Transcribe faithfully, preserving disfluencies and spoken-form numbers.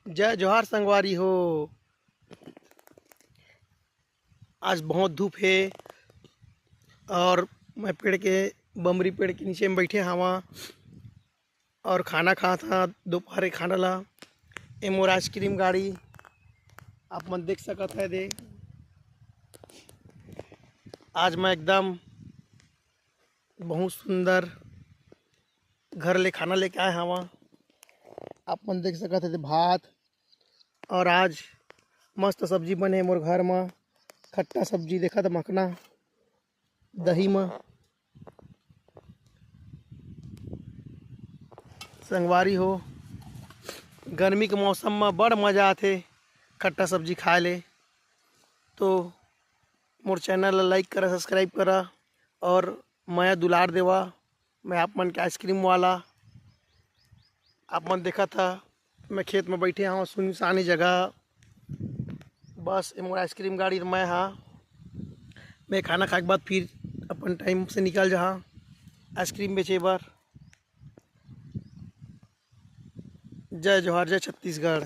जय जोहार संगवारी हो। आज बहुत धूप हे और मैं पेड़ के, बमरी पेड़ के नीचे में बैठे हवा और खाना खात हा दोपहर के खाना ला। ए मोर आइसक्रीम गाड़ी आप मन देख सकत हे दे। आज मैं एकदम बहुत सुंदर घर ले खाना लेके आए हवा। आप मन देख सकत हे दे भात और आज मस्त सब्जी बने हे मोर घर म। खट्टा सब्जी देखत मखना दही म। संगवारी हो, गर्मी के मौसम म बड़ मजा आथे खट्टा सब्जी खाए ले। तो मोर चैनल ला लाइक करा, सब्सक्राइब करा और मया दुलार देवा। मैं आप मन के आइसक्रीम वाला, आप मन देखत हा, मैं खेत में बैठे हूँ, सुनसानी जगह। बस ए मोर आइसक्रीम गाड़ी मैं हा, मैं खाना खाए के बाद फिर अपन टाइम से निकल जहा आइसक्रीम बेचे बर। जय जोहार, जय छत्तीसगढ़।